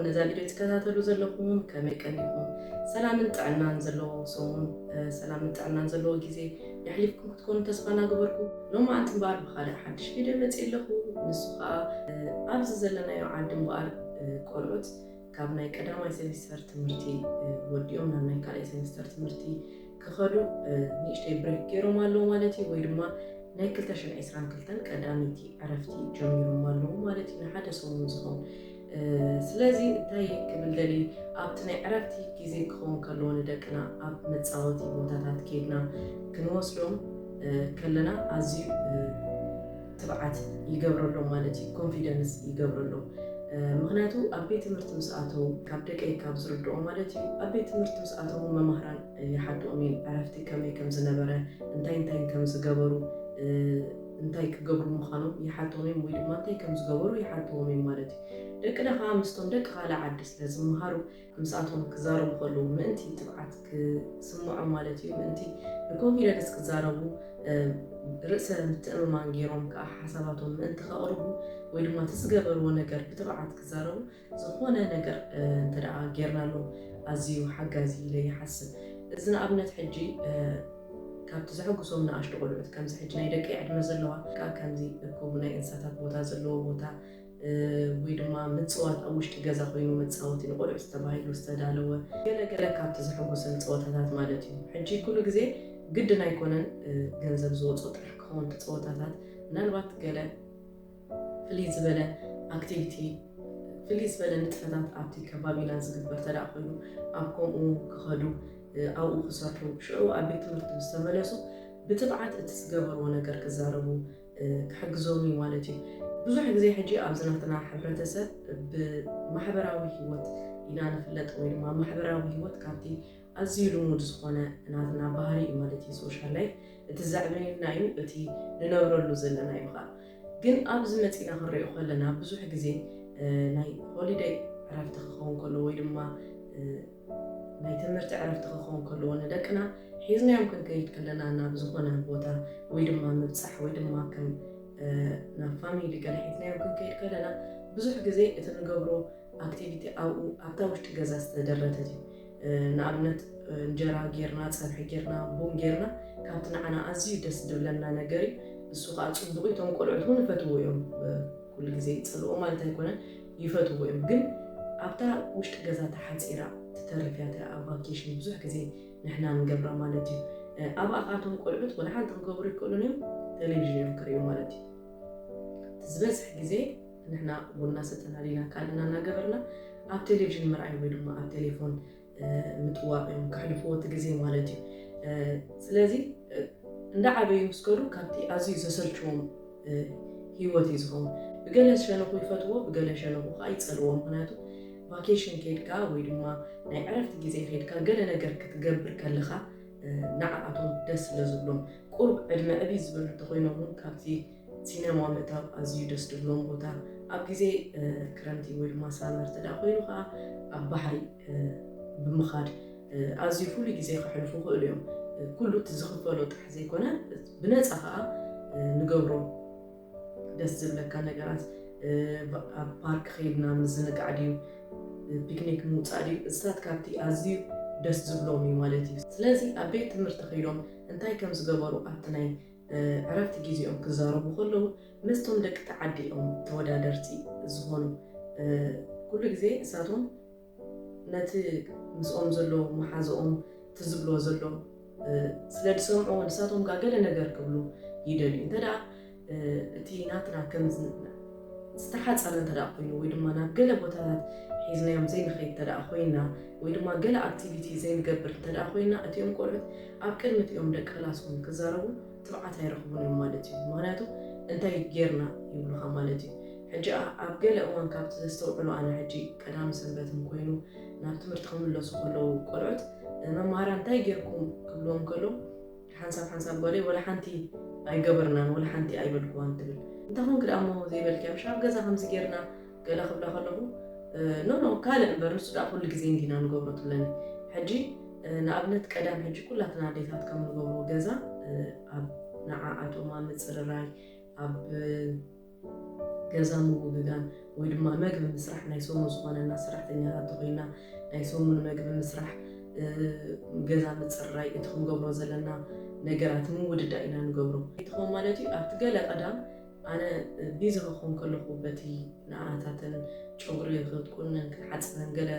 ነዛ ቪድዮ ትከታተሉ ዘለኹም ከመይ ቀኒኹም? ሰላምን ጥዕናን ዘለዎ ሰሙን፣ እ፣ ሰላምን ጥዕናን ዘለዎ ግዜ የሕሊፍኩም ክትኮኑ ተስፋ እናገበርኩ፣ ሎማዓንቲ እምበኣር ብኻልእ ሓድሽ ቪድዮ መፅእ ኣለኹ። ንሱ ከዓ፣ እ፣ ኣብዚ ዘለናዮ ዓዲ እምበኣር፣ እ፣ ቆልዑት ካብ ናይ ቀዳማይ ሴሚስተር ትምህርቲ፣ እ፣ ወዲኦም ናብ ናይ ካልኣይ ሴሚስተር ትምህርቲ ክኸዱ፣ እ፣ ንእሽተይ ብሬክ ገይሮም ኣለዉ ማለት እዩ። ወይ ድማ ናይ ክልተ ሽሕን ዕስራን ክልተን ቀዳመይቲ ዕረፍቲ ጀሚሮም ኣለዉ ማለት እዩ፣ ንሓደ ሰሙን ዝኸውን። እ፣ ስለዚ እንታይ ክብል ደልየ፣ ኣብቲ ናይ ዕረፍቲ ግዜ ክኸውን ከለዎ ንደቅና ኣብ መጻወቲ ቦታታት ኬድና ክንወስዶም፣ እ፣ ከለና ኣዝዩ፣ እ፣ ትብዓት ይገብረሎም ማለት እዩ፣ ኮንፊደንስ ይገብረሎም። እ፣ ምኽንያቱ ኣብ ቤት ትምህርቲ ምስ ኣተዉ፣ ካብ ደቀይ ካብ ዝርድኦ ማለት እዩ፣ ኣብ ቤት ትምህርቲ ምስ ኣተዉ መማህራን ይሓትዎም እዮም ዕረፍቲ ከመይ ከም ዝነበረ፣ እንታይ እንታይ ከም ዝገበሩ፣ እ፣ እንታይ ክገብሩ ምዃኖም ይሓትዎም እዮም፣ ወይ ድማ እንታይ ከም ዝገበሩ ይሓትዎም እዮም ማለት እዩ። ደቅና ከዓ ምስቶም ደቂ ካልእ ዓዲ ስለ ዝመሃሩ፣ ምስኣቶም ክዛረቡ ከለዉ ምእንቲ ትብዓት ክስምዖም ማለት እዩ፣ ምእንቲ ብኮንፊደንስ ክዛረቡ፣ እ፣ ርእሰ ምትእምማን ገይሮም ከዓ ሓሳባቶም ምእንቲ ከቕርቡ፣ ወይ ድማ እቲ ዝገበርዎ ነገር ብትብዓት ክዛረቡ፣ ዝኾነ ነገር፣ እ፣ እንተ ደኣ ጌርናሎም ኣዝዩ ሓጋዚ ኢለ ይሓስብ። እዚ ንኣብነት ሕጂ፣ እ፣ ካብቲ ዘሐጉሶም ንኣሽቱ ቆልዑት፣ ከምዚ ሕጂ ናይ ደቂ ዕድመ ዘለዋ፣ ከኣ ከምዚ እኩብ ናይ እንስሳታት ቦታ ዘለዎ ቦታ፣ እ፣ ወይ ድማ ምጽዋት ኣብ ውሽጢ ገዛ ኮይኑ መጻወቲ ንቆልዑት ተባሂሉ ዝተዳለወ፣ ገለ ገለ ካብቲ ዘሐጉሰን ጸወታታት ማለት እዩ። ሕጂ ኩሉ ግዜ ግድን ኣይኮነን፣ እ፣ ገንዘብ ዝወጾ ጥራሕ ክኸውን እቲ ጸወታታት፣ ምናልባት ገለ ፍልይ ዝበለ ኣክቲቪቲ፣ ፍልይ ዝበለ ንጥፈታት ኣብቲ ከባቢና ዝግበር ተደኣ ኮይኑ፣ ኣብ ከምኡ ክኸዱ፣ እ፣ ኣብኡ ክሰርሑ፣ ሽዑ ኣብ ቤት ትምህርቲ ምስ ተመለሱ ብትብዓት እቲ ዝገበርዎ ነገር ክዛረቡ፣ እ፣ ክሕግዞም እዩ ማለት እዩ። ብዙሕ ግዜ ሕጂ ኣብዚ ናትና ሕብረተሰብ ብማሕበራዊ ህይወት ኢና ንፍለጥ፣ ወይ ድማ ማሕበራዊ ህይወት ካብቲ ኣዝዩ ልሙድ ዝኾነ ናትና ባህሪ እዩ ማለት እዩ። ሶሻል ላይፍ እቲ ዘዕብየና እዩ፣ እቲ ንነብረሉ ዘለና እዩ ከዓ። ግን ኣብዚ መፂና ክንሪኦ ከለና ብዙሕ ግዜ፣ እ፣ ናይ ሆሊደይ ዕረፍቲ ክኸውን ከሎ ወይ ድማ፣ እ፣ ናይ ትምህርቲ ዕረፍቲ ክኸውን ከለዎ ንደቅና ሒዝናዮም ክንከይድ ከለና ናብ ዝኾነ ቦታ ወይ ድማ ምብፃሕ ወይ ድማ ከም፣ እ፣ ናብ ፋሚሊ ገለ ሒዝናዮም ክንከይድ ከለና ብዙሕ ግዜ እቲ ንገብሮ ኣክቲቪቲ ኣብኡ ኣብታ ውሽጢ ገዛ ዝተደረተት እዩ። እ፣ ንኣብነት፣ እ፣ እንጀራ ጌርና፣ ፀብሒ ጌርና፣ ቡን ጌርና፣ ካብቲ ንዓና ኣዝዩ ደስ ዝብለና ነገር እዩ። እሱ ከዓ ፅቡቕ እዩ። እቶም ቆልዑት እውን ይፈትዎ እዮም። እ፣ ኩሉ ግዜ ይፀልኦ ማለት ኣይኮነን፣ ይፈትዎ እዮም። ግን ኣብታ ውሽጢ ገዛ ተሓፂራ ትተርፍ እያ፣ እታ ኣብ ቫኬሽን ብዙሕ ግዜ ንሕና ንገብራ ማለት እዩ። እ፣ ኣብኣ ከዓ እቶም ቆልዑት ወላ ሓንቲ ክገብሩ ይክእሉን እዮም፣ ቴሌቪዥን እዮም ክርእዩ ማለት እዩ። ዝበዝሕ ግዜ ንሕና ቡና ሰተና ዲና ካልእና እናገበርና ኣብ ቴሌቪዥን ምርኣይ ወይ ድማ ኣብ ቴሌፎን፣ እ፣ ምጥዋቕ እዮም ከሕልፍዎ እቲ ግዜ ማለት እዩ። እ፣ ስለዚ፣ እ፣ እንዳዓበዩ ምስ ከዱ ካብቲ ኣዝዩ ዘሰልችዎም፣ እ፣ ህይወት እዩ ዝኸውን። ብገለ ሸነኹ ይፈትዎ፣ ብገለ ሸነኹ ከዓ ይጸልዎ። ምኽንያቱ ቫኬሽን ከይድካ ወይ ድማ ናይ ዕረፍቲ ግዜ ከይድካ ገለ ነገር ክትገብር ከለኻ፣ እ፣ ንዓኣቶም ደስ ስለ ዝብሎም፣ ቁሩብ ዕድመ ዕብይ ዝበሉ እንተኾይኖም እውን ካብቲ ሲነማ ምእታው ኣዝዩ ደስ ዝብሎም ቦታ። ኣብ ግዜ፣ እ፣ ክረምቲ ወይ ድማ ሳመር እንተ ደኣ ኮይኑ ከዓ ኣብ ባሕሪ፣ እ፣ ብምኻድ፣ እ፣ ኣዝዩ ፍሉይ ግዜ ከሕልፉ ይኽእሉ እዮም። እ፣ ኩሉ እቲ ዝኽፈሎ ጥራሕ ዘይኮነ፣ ብነጻ ከዓ፣ እ፣ ንገብሮ ደስ ዝብለካ ነገራት፣ እ፣ ኣብ ፓርክ ከይድና ምዝንጋዕ ድዩ፣ እ፣ ፒክኒክ ምውጻእ ድዩ፣ እዚታት ካብቲ ኣዝዩ ደስ ዝብሎም እዩ ማለት እዩ። ስለዚ ኣብ ቤት ትምህርቲ ከይዶም እንታይ ከም ዝገበሩ ኣብቲ ናይ፣ እ፣ ዕረፍቲ ግዜኦም ክዛረቡ ከለዉ ምስቶም ደቂ እቲ ዓዲ እዮም ተወዳደርቲ ዝኾኑ። እ፣ ኩሉ ግዜ እሳቶም ነቲ ምስኦም ዘሎ መሓዝኦም እቲ ዝብሎ ዘሎ፣ እ፣ ስለ ዝሰምዑ ንሳቶም ጋር ገለ ነገር ክብሉ ይደልዩ። እንተ ደኣ፣ እ፣ እቲ ናትና ከም ዝ-፣ ዝተሓጸረ እንተ ደኣ ኮይኑ ወይ ድማ ናብ ገለ ቦታታት ሒዝናዮም ዘይንኸይድ እንተ ደኣ ኮይና ወይ ድማ ገለ ኣክቲቪቲ ዘይንገብር እንተ ደኣ ኮይና እቲኦም ቆልዑት ኣብ ቅድሚ እቲኦም ደቂ ክላሶም ክዛረቡ ትብዓት ኣይረኽቡን እዮም ማለት እዩ። ምኽንያቱ እንታይ ጌርና ይብሉኻ ማለት እዩ። ሕጂ ኣ-፣ ኣብ ገለ እዋን ካብቲ ዘስተውዕሎ ኣነ ሕጂ ቀዳሚ ሰንበትን ኮይኑ ናብ ትምህርቲ ክምለሱ ከለዉ ቆልዑት፣ መማህራን እንታይ ጌርኩም ክብልዎም ከሎ ሓንሳብ ሓንሳብ ጓለይ ወላ ሓንቲ ኣይገበርናን ወላ ሓንቲ ኣይበልክዋን ትብል። እንታይ ኮንክ ደኣ እሞ ዘይበልክያ? ምሽ ኣብ ገዛ ከምዚ ጌርና ገለ ክብላ ከለኹ፣ እ፣ ኖ፣ ኖ፣ ካልእ እምበር ንሱ ደኣ ኩሉ ግዜ እንዲና ንገብሮ ትብለኒ። ሕጂ፣ እ፣ ንኣብነት ቀዳም ሕጂ ኩላትና ኣዴታት ከም ንገብሮ ገዛ፣ እ፣ ኣብ ንዓኣቶም ኣብ ምጽርራይ፣ ኣብ ገዛ ምውግጋን ወይ ድማ መግቢ ምስራሕ፣ ናይ ሰሙን ዝኾነና ሰራሕተኛታት ተኾይና ናይ ሰሙን መግቢ ምስራሕ፣ ገዛ ምፅራይ፣ እቲ ክንገብሮ ዘለና ነገራት ምውድዳ ኢና ንገብሮ። ይትኾን ማለት እዩ ኣብቲ ገለ ቀዳም ኣነ ቢዚ ክኾን ከለኹ በቲ ንኣታተን ጨጉሪ ክትቁንን ክትሓፅበን ገለ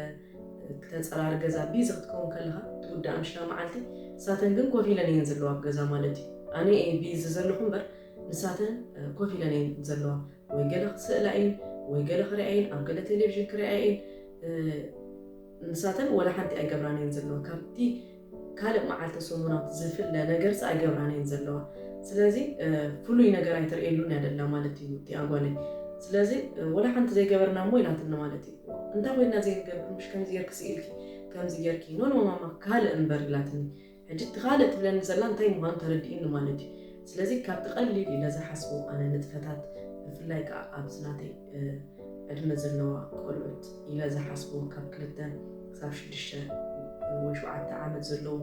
ክተፀራር ገዛ ቢዚ ክትከውን ከለኻ ትጉዳእ ምሽላ መዓልቲ። ንሳተን ግን ኮፍ ኢለን እየን ዘለዋ ኣብ ገዛ ማለት እዩ። ኣነ እየ ቢዚ ዘለኹ እምበር ንሳተን ኮፍ ኢለን እየን ዘለዋ። ወይ ገለ ክስእላ እየን ወይ ገለ ክሪኣየን ኣብ ገለ ቴሌቪዥን ክሪኣየን። ንሳተን ወላ ሓንቲ ኣይገብራን እየን ዘለዋ። ካብቲ ካልእ መዓልቲ ሰሙናት ዝፍለ ነገርስ ኣይገብራን እየን ዘለዋ። ስለዚ ፍሉይ ነገር ኣይትርእየሉን እያ ደላ ማለት እዩ እቲኣ ጓለይ። ስለዚ ወላ ሓንቲ ዘይገበርና እሞ ኢላትኒ ማለት እዩ። እንታይ ኮይና ዘይንገብር፣ ምሽ ከምዚ ጌርኪ ስኢልኪ፣ ከምዚ ጌርኪ፣ ኖ ኖ ማማ ካልእ እምበር ኢላትኒ። ሕጂ እቲ ካልእ ትብለኒ ዘላ እንታይ ምዃኑ ተረዲእኒ ማለት እዩ። ስለዚ ካብቲ ቀሊል ኢለ ዝሓስቦ ኣነ ንጥፈታት፣ ብፍላይ ከዓ ኣብዚ ናተይ ዕድመ ዘለዋ ቆልዑት ኢለ ዝሓስቦ ካብ ክልተ ክሳብ ሽዱሽተ ወይ ሸውዓተ ዓመት ዘለዉ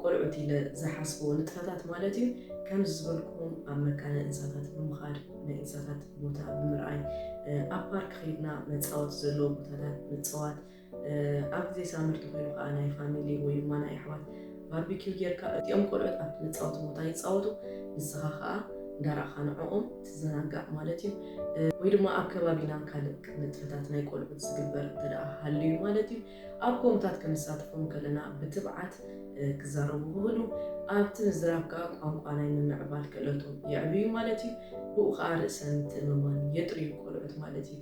ቆልዑት ኢለ ዝሓስቦ ንጥፈታት ማለት እዩ። ከምዚ ዝበልኩም ኣብ መካነ እንስሳታት ብምኻድ ናይ እንስሳታት ቦታ ብምርኣይ ኣብ ፓርክ ከይድና መፃወቲ ዘለዎ ቦታታት ምፅዋት፣ ኣብ ግዜ ሳመር ተኮይኑ ከዓ ናይ ፋሚሊ ወይ ድማ ናይ ኣሕዋት ባርቢኪው ጌርካ እቲኦም ቆልዑት ኣብቲ መፃወቲ ቦታ ይፃወቱ፣ ንስኻ ከዓ እንዳረእኻ ንዕኦም ትዘናጋዕ ማለት እዩ። ወይ ድማ ኣብ ከባቢና ካልእ ንጥፈታት ናይ ቆልዑት ዝግበር እንተደኣ ሃልዩ ማለት እዩ ኣብ ከምኡታት ከነሳትፎም ከለና ብትብዓት ክዛረቡ ክኽእሉ፣ ኣብቲ ምዝራብ ከዓ ቋንቋ ናይ ምምዕባል ክእለቶም የዕብዩ ማለት እዩ። ብኡ ከዓ ርእሰ ምትእምማን የጥርዩ ቆልዑት ማለት እዩ።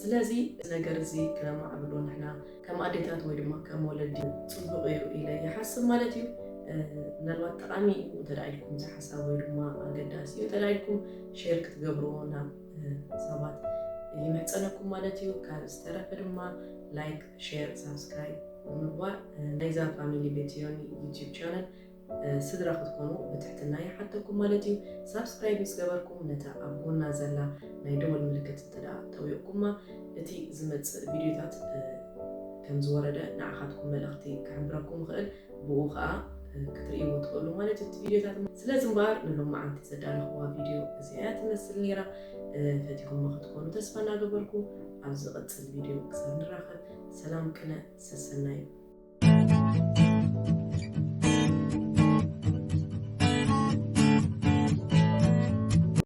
ስለዚ እዚ ነገር እዚ ክነማዕብሎ ንሕና ከም ኣዴታት ወይ ድማ ከም ወለዲ ፅቡቕ እዩ ኢለ ይሓስብ ማለት እዩ። ምናልባት ጠቓሚ እዩ እንተ ኢልኩም እዚ ሓሳብ ወይ ድማ ኣገዳሲ እዩ እንተ ኢልኩም ሼር ክትገብርዎ ናብ ሰባት ይምሕፀነኩም ማለት እዩ። ካብ ዝተረፈ ድማ ላይክ፣ ሼር፣ ሳብስክራይብ ብምግባር ናይዛ ፋሚሊ ቤትዮኒ ዩቲዩብ ቻነል ስድራ ክትኮኑ ብትሕትና ይሓተኩም ማለት እዩ። ሳብስክራይብ ምስ ገበርኩም ነታ ኣብ ጎና ዘላ ናይ ደወል ምልክት እንተ ደኣ ተዊቕኩማ እቲ ዝመጽእ ቪድዮታት ከም ዝወረደ ንዓኻትኩም መልእኽቲ ክሕብረኩም ይኽእል። ብኡ ከዓ ክትርእይዎ ትኽእሉ ማለት እዩ እቲ ቪድዮታት። ስለዚ እምበኣር ንሎማዓንቲ ዘዳለኽዋ ቪድዮ እዚኣ እያ ትመስል ነይራ። ፈቲኹሞ ክትኮኑ ተስፋ እናገበርኩ ኣብ ዝቕጽል ቪድዮ ክሳብ ንራኸብ ሰላም ቅነ ሰሰናዩ።